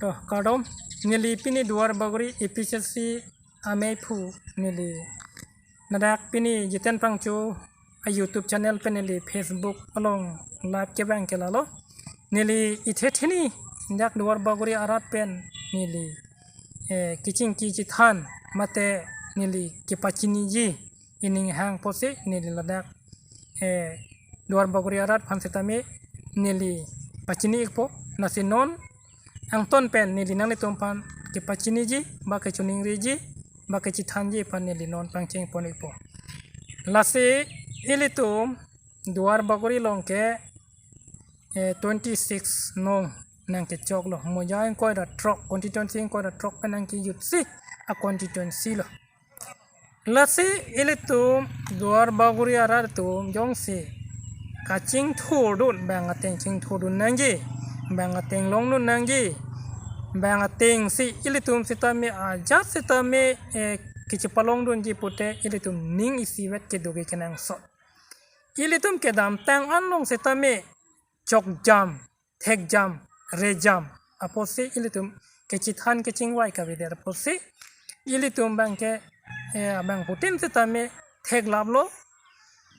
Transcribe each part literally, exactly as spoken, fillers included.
To, kardom, neli pini Duar Bagori A P C C ameiphu neli ladak pini Jiten Phangcho a YouTube channel pen neli Facebook along live kevang ke lalo. Neli ithe thini dak Duar Bagori arat pen neli, eh, kachingki kachethan mate neli kepachiniji ining hang apotsi neli ladak, eh, Duar Bagori arat aphan sitame neli pachini ikpo. Lasi non angton pen neli nanglitum aphan kepachiniji ba kachiningriji ba kachethanji aphan neli non pangcheng pon ikpo. Lasi ilitum Duar Bagori along ke, eh, twenty six nong nangkechoklo. Mo ja ingkoi ra throk, constituency ingkoi ra throk pen nangkejutsi a constituency lo. Lasi ilitum Duar Bagori arat atum jongsi kachingthurdun, bang ateng chingthurdun nangji, bang ateng longdun nangji, bang atengsi ilitum sitame ajat sitame, eh, kachepalongdunji pute ilitum ning isivet kedo ke kenangsot. Ilitum kedamtang anlong sitame chokjam, thekjam, rejam apotsi ilitum kachethan kachingvai kavedet apotsi ilitum abangke, eh, abangphutin sitame theklaplo,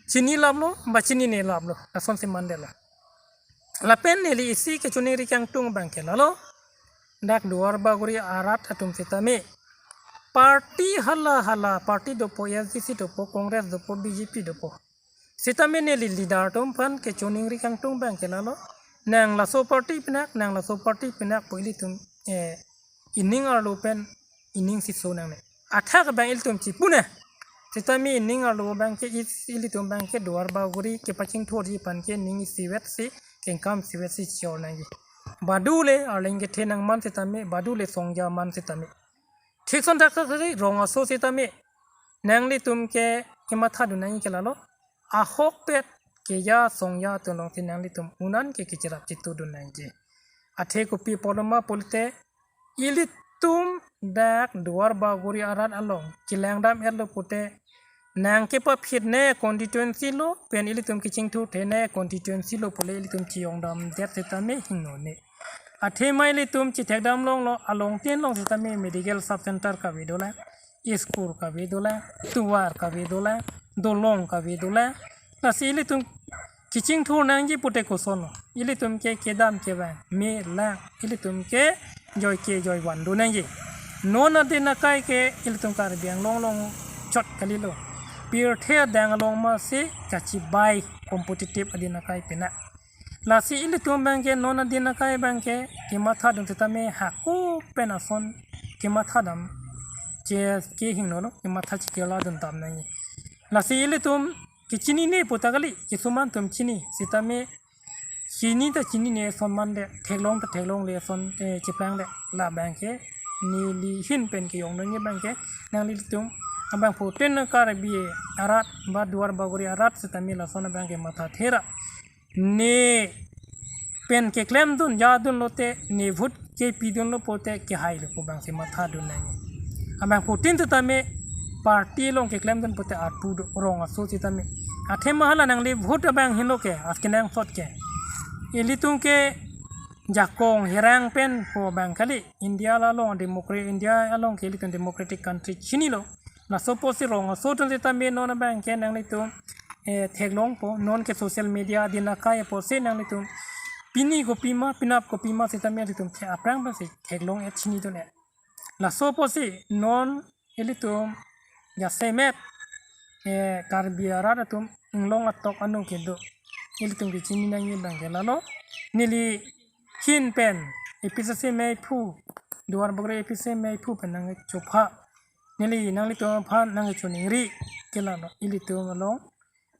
chinilaplo ba chininelaplo, lasonsi mandetlo. Lapen neli isi kachiningri kangtung abangke lalo, dak Duar Bagori arat atum sitame party hala hala party dopo, A S D C dopo, Congress dopo, B J P dopo. Sitame neli leader atum aphan kachiningri kangtung abangke lalo, nang laso party pinak, nang laso party pinak pu ilitum, eh, ining arlo pen ining si so nangne. Athak abang ilitum chipune. Sitame ining arlo abangke is-, ilitum abangke Duar Bagori kepachingthurji aphan ke ning isivetsi, kengkam isivetsi chor nangji. Badu le arleng kethe nangman sitame, badu le songja man sitame. Thik ason thakthak si rong aso sitame nanglitum ke kemathadun nangji ke lalo, ahokpet keja songja atum alongsi nanglitum unan ke kecherap chetudun nangji. Athe kopi apotlo ma pulote ilitum dak Duar Bagori arat along kelangdam-etlo pute nangkepaphitne constituency lo, pen ilitum kachingthurthene constituency lo pule ilitum chiyongdamdet sitame hingnone. Athema ilitum chethekdam longlo, alongtin along sitame medical sub center kave dolang, school kave dolang, tovar kave dolang, dolong kave dolang. Lasi ilitum kachingthur nangji pute kosonlo. Ilitum ke kedam kevang, me lang, ilitum ke joike joivan do nangji. Non adin akai ke ilitum Karbi Anglong along chot kalilo. Pirthe adang along masi kachibai competitive adin akai pinak. Lasi ilitum abangke non adin akai abangke kemathadun sitame hako pen ason kemathadam che kehingno lo, kematha chikela dun tam nangji. Lasi ilitum kachinine puta kali, kisuman atum chini, sitame chini ta chinine ason mande, theklong ta theklongle ason, eh, cheplang le, labangke neli ahin pen keyong nangji abangke nanglitum abangphutin Karbi arat ba Duar Bagori arat sitame lason abangke mathathera. Ne pen keklemdun jadun lote, ne vote kepidunlo pute kehailo pu abangsi mathadun nangji. Abangphutin sitame party along keklemdun pute atu do, rong aso sitame. Athema hala nangli vote abang hinlo ke, as kenangsot ke. Ilitum ke jakong herang pen pu abang kali, India along democratic, India along ke ilitum democratic country chinilo. Laso apotsi rong aso atum sitame non abangke nanglitum, eh, theklongpo, non ke social media adin akai apotsi nanglitum pini kopima, penap kopima sitame ilitum the aphrang pensi theklong-et chinidun-et. Laso apotsi non ilitum jasemet, eh, Karbi arat atum inglong atok anu kedo, ilitum kechini nangji abangke lalo, neli ahin pen A P C C meiphu, Duar Bagori A P C C meiphu pen nangchopha, neli nanglitum aphan nangchiningri ke lalo, ilitum along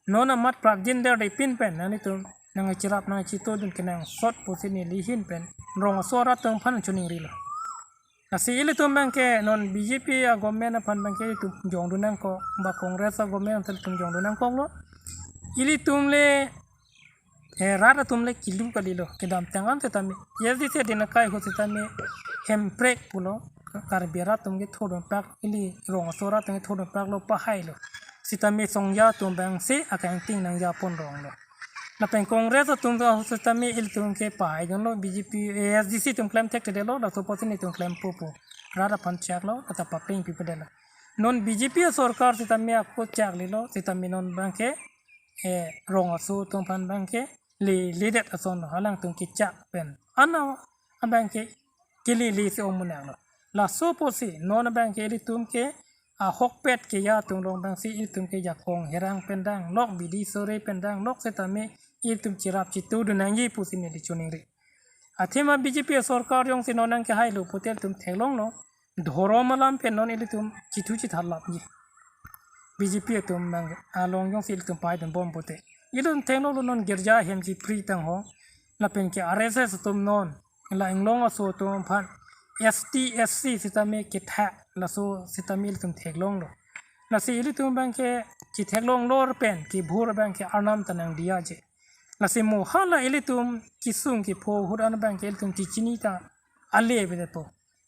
non amat prapjin der depin pen nanglitum nangcherap nangchetudun kenangsot pusi neli ahin pen rong aso arat atum aphan chiningrilo. Lasi ilitum abangke non B J P a government aphan abangke ilitum jongdun nangkok, ba Congress a government aphan ilitum jongdun nangkoklo. Ilitum le, eh, rat atum le kilu kalilo, kedamtang an sitame, A S D C adin akai ahut sitame Hemprek pulo, Karbi arat atum kethurdun pak, ili rong aso arat atum kethurdun paklo, pahailo. Sitame songja atum abangsi akangting nangjapon ronglo. Lapen Congress atum do setame ilitum ke pahai dunlo, B J P, A S D C atum klem thekthedetlo, laso apotsi nelitum klempo pu rat aphan chaklo, lata papeng pipadetlo. Non B J P asorkar setame ako chaklelo, setame non abangke, eh, rong aso atum aphan abangke le, ledet asonlo, alangtum kechak pen. Ana abangke kele le si omunanglo. Laso apotsi non abangke ilitum ke ahokpet keya atum along abangsi ilitum ke jakong herang pen danglok, bidi sore pen danglok setame ilitum cherap chetudun nangji pusi neli choningri. Athema B J P asorkar jongsi non nangkehailo pute ilitum theklonglo. Dhorom alam pen non ilitum chithu chithat lapji. B J P atum nang along jongsi ilitum paidunbom pute. Ilitum theklonglo non girja hem chipri tangho. Lapen ke R S S atum non la inglong aso atum aphan S T S C setame kethak laso setame ilitum theklonglo. Lasi ilitum abangke chetheklong lor pen kebhur abangke arnam ta nangdiyaje. Lasi mo hala ilitum kesung kepho ahut an abangke ilitum chechini ta ale avepo.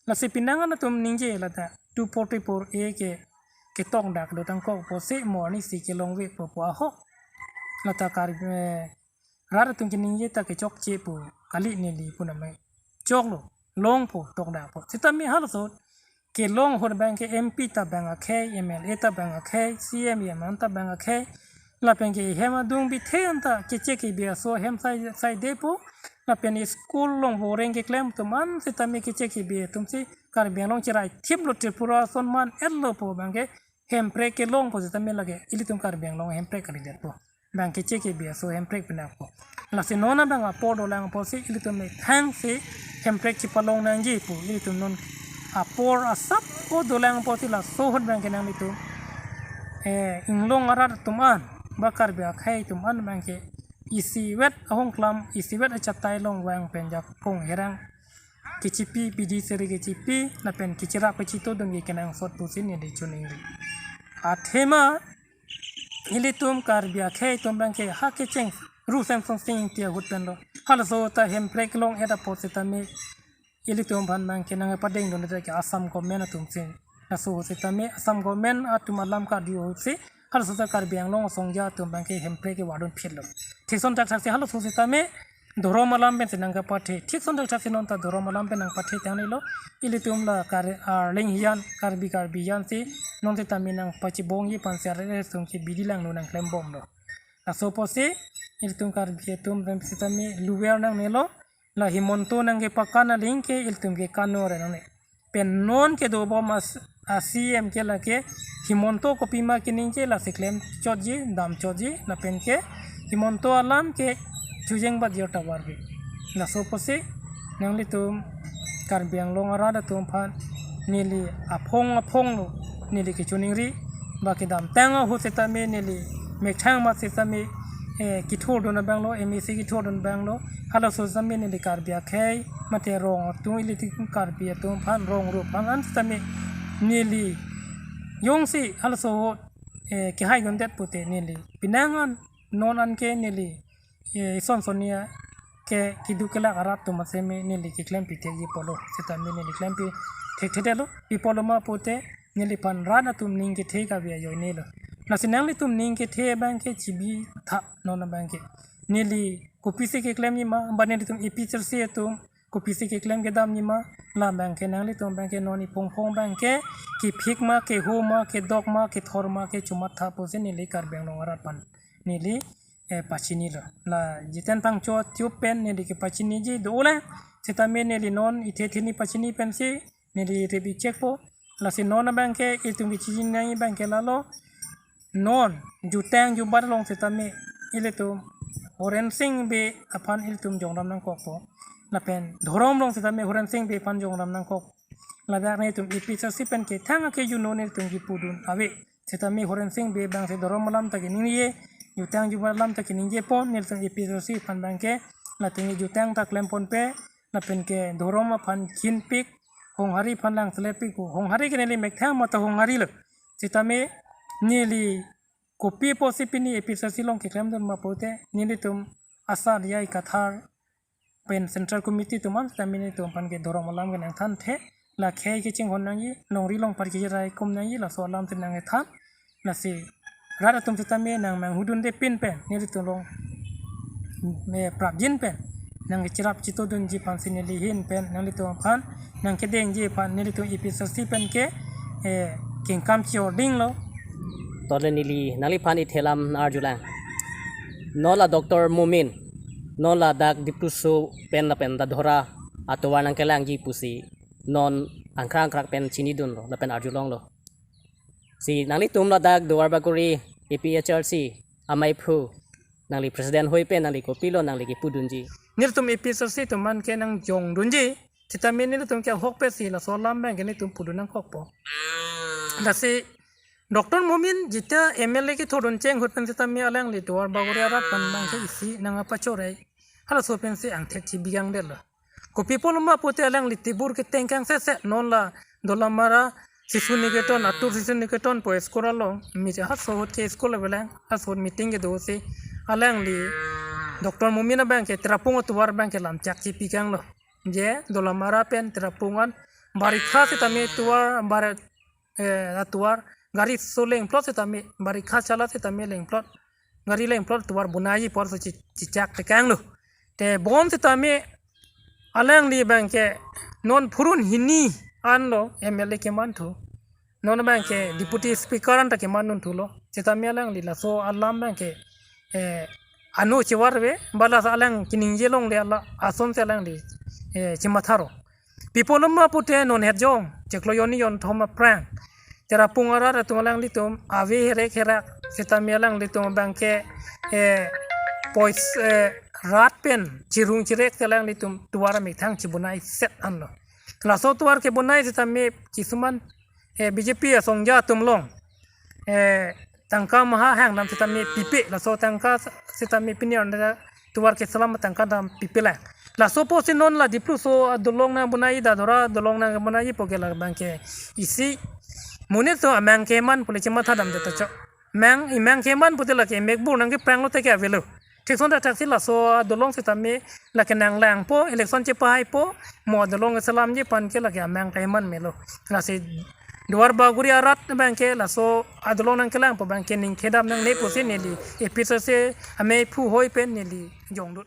Lasi penang an atum ningje lata two forty-four A ke ketokdak dotangkok pusi mo arnisi kelongvepo pu ahok. Lata kar, eh, rat atum keningje ta kechokche pu kali neli pu namai. Choklo, longpo, tokdakpo. Setame halaso kelong ahut abangke M P ta bang akhei, M L A ta bang akhei, C M, E M an ta bang akhei. Lapen ke hem adung bithe anta keche kebi aso hem sai, saidepo. Lapen school along boreng keklem atum an setame keche kebi atumsi Karbi Anglong cherai thiplo, Tripura ason man-etlo pu abangke hemprek kelongpo setame lake ilitum Karbi Anglong hemprek kalidetpo. Bang keche kebi aso hemprek penangpo. Lasi non abang apor dolang apotsi ilitum methangsi hemprek chepalong nangji pu ilitum non apor asap ko dolang apotsi laso ahut abangke nanglitum, eh, inglong arat atum an, ba Karbi akhei atum an abangke isivet ahongklam, isivet achatai along vang pen jakong herang kechipi, bidi sore kechipi, lapen kecherap kechitudun ke kenangsot pusi neli choningri. Athema ilitum Karbi akhei atum abangke ha kecheng Ru Semsonsing Ingti ahut penlo. Halaso ta hemprek long-et apot setame ilitum aphan abangke nangpadengdunde ke Assam government atumsi. Laso setame Assam government atum alam kadu ahutsi halaso ta Karbi Anglong asongja atum abangke hemprek kevardun phitlo. Thikson thakthak si halaso setame dhorom alam pensi nangkepathe. Thikson thakthak si non ta dhorom alam pen nangpathe tanglo. Ilitum la Kar-, Arleng hijan, Karbi Karbi hijan si non setame nangpachibongji aphansi R S S atum ke bidi langno nangklembomlo. Laso apotsi ilitum Karbi atum pen setame luver nangnelo. La Himanta nangkepakan aling ke ilitum ke kanor nangne. Pen non kedobom a-C M ke lake Himanta kopima keningje lasi klemchotji, damchotji, lapen ke Himanta alam ke chojeng bat jor tovar bi. Laso apotsi nanglitum Karbi Anglong arat atum aphan neli aphong aphonglo neli kechoningri, ba kedamtang ahut setame neli methang mat setame, eh, kethurdun abanglo, M A C kethurdun abanglo, halaso setame neli Karbi akhei mate rong atum ilitum Karbi atum aphan rong rup aphan an setame neli jongsi halaso, eh, kehaidundet pute neli penang an non anke neli, eh, ison sonia ke keduk kelak arat atum aseme neli keklem pithekji pulo setame neli klem pithekthedetlo. Pi pulo ma pute neliphan rat atum ning kethe kave ajoinelo. Lasi nanglitum ning kethe abangke chibitha non abangke. Neli kopisi keklemji ma, ba nelitum A P H L C atum kopisi keklem kedamji ma, la abangke nanglitum abangke non iphongphong abangke kephik ma, keho ma, kedok ma, kethor ma, kechomatha pusi neli Karbi Anglong arat aphan neli, eh, pachinilo. La Jiten Phangcho tube pen neli kepachiniji dolang setame neli non ithe thini pachini pensi neli rip-ik chekpo. Lasi non abangke itum kechini nangji abangke lalo. Non jutang jubat along setame ilitum Horensing Bey aphan ilitum jongram nangkokpo. Lapen dhorom along setame Horensing Bey aphan jongram nangkok. Ladak nelitum A P H L C pen kethang ake juno nelitum kipudun ave. Setame Horensing Bey abangsi dhorom alam ta keningje, jutang jubat alam ta keningjepo, nelitum A P H L C aphan abangke latum jutang ta klemponpe, lapen ke dhorom aphan khinpik, honghari aphan langselepik pu. Honghari ke neli methang mat ta hongharilo. Setame neli kopi apotsi pini A P H L C along keklemdun ma pute, nelitum Asa Diyai Kathar pen Central Committee atum an setame nelitum aphan ke dhorom alam ke nangthanthe, la khei kechinghon nangji, longri longpat kerai kum nangji, laso alam si nangkethan. Lasi rat atum setame nangmanghudunde pin pen nelitum along eh, prapjin pen nangkecherap chetodunji aphansi neli ahin pen nanglitum aphan nangkedengji aphan nelitum A P H L C pen ke, eh, kengkam chordinglo. Tole neli nangliphan isi alam arjulang. Non la Doctor Momin, non ladak Dipluso pen lapen Dadhora atovar nangkelangji pusi non angkrak angkrak pen chinidunlo lapen arjulonglo. Si nanglitum ladak Duarbagori A P H L C amei aphu, nangli president hoi pen nangli kopilo nangli kepudunji? Nelitum A P H L C atum aphan ke nangjongdunji. Sitame nelitum ke ahokpet si laso alam abang ke nelitum pudun nangkokpo. Lasi Doctor Momin jita M L A kethodun cheng ahut pen sitame alangli Duarbagori arat pen abang ke isi nangkapachorei. Halaso pensi angthek chibigangdetlo. Kopi apotlo ma pute alangli tebur keteng kangseset non la Dolamara Sishu Niketan, Atur Sishu Niketan pu school along, mi halaso ahut ke school avelang, halaso ahut meeting kedo si alangli Doctor Momin abang ke Tirapung atovar abang ke lamchak chipikanglo. Je Dolamara pen Tirapung an barikha sitame tovar bar, eh, atovar gari so lengplot sitame, barikha chala sitame lengplot, gari lengplot tovar bonai apor so chi-, chichak tekanglo. Te bonsitame alangli abang ke non phurun hini anlo M L A kemanthu. Non abang ke Deputy Speaker anta kemandunthulo. Sitame alangli laso alam abang ke, eh, ano chevarve, ba la alang keningje longle ala asonsi alangli, eh, chematharo. Pi apotlo ma pute non het jong, chiklo hini hini thom aphrang Tirapung arat atum alanglitum ave herek herak sitame alanglitum abang ke, eh, pois, eh, rat pen chirung chirek te alanglitum tovar amethang chibonaiset anlo. Laso tovar kebonai sitame kisuman, eh, B J P asongja atum along, eh, tangka maha hangdam sitame pipe, laso tangka sitame pini arni tovar keselam tangka dam pipelang. Laso apotsi non la Dipluso adolong nangbonai, Dadhora adolong nangbonai pu ke labang ke isi monit atum amang keman pu le chemathadamde ta chok. Mang, imang keman pute lake mekbur nangkeprang lote ke avelo. Thikson thakthak si laso adolong sitame lake nanglangpo, election chepahaipo, mo adolong keselamji aphan ke lake amang keman melo. Lasi Duarbagori arat abang ke laso adolong nangkelangpo abang ke ning kedam nangne pusi neli A P H L C amei aphu hoi pen neli jongdun.